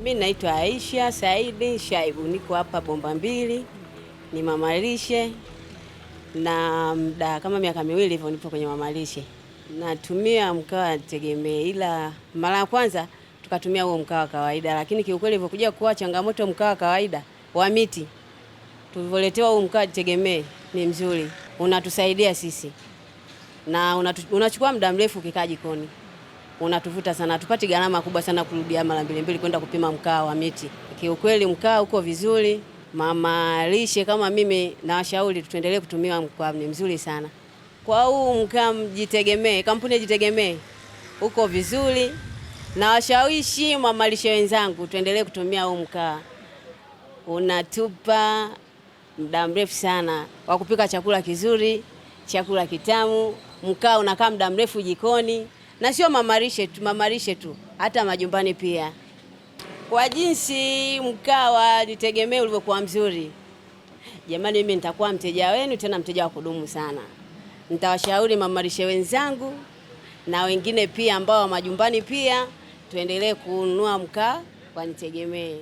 Mi naitwa Aisha Saidi Shaibu, niko hapa Bomba Mbili, ni mamalishe na muda kama miaka 2 hivyo nipo kwenye mamalishe. Natumia mkaa Nitegemee, ila mara ya kwanza tukatumia huo mkaa wa kawaida, lakini kiukweli ilivyokuja kuwa changamoto mkaa wa kawaida wa miti, tulivyoletewa huu mkaa Nitegemee ni mzuri, unatusaidia sisi na unachukua muda mrefu ukikaa jikoni, unatuvuta sana, hatupati gharama kubwa sana kurudia mara mbili mbili kwenda kupima mkaa wa miti. Kiukweli mkaa uko vizuri, mama lishe kama mimi nawashauri tuendelee kutumia mkaa, ni mzuri sana. Kwa huu mkaa Mjitegemee, kampuni Jitegemee uko vizuri, nawashawishi mama lishe wenzangu tuendelee kutumia huu mkaa, unatupa muda mrefu sana wa kupika chakula kizuri, chakula kitamu. Mkaa unakaa muda mrefu jikoni, na sio mamalishe tu, hata majumbani pia. Kwa jinsi mkaa wa Nitegemee ulivyokuwa mzuri, jamani, mimi nitakuwa mteja wenu, tena mteja wa kudumu sana. Nitawashauri mamalishe wenzangu na wengine pia ambao wa majumbani pia, tuendelee kununua mkaa wa Nitegemee.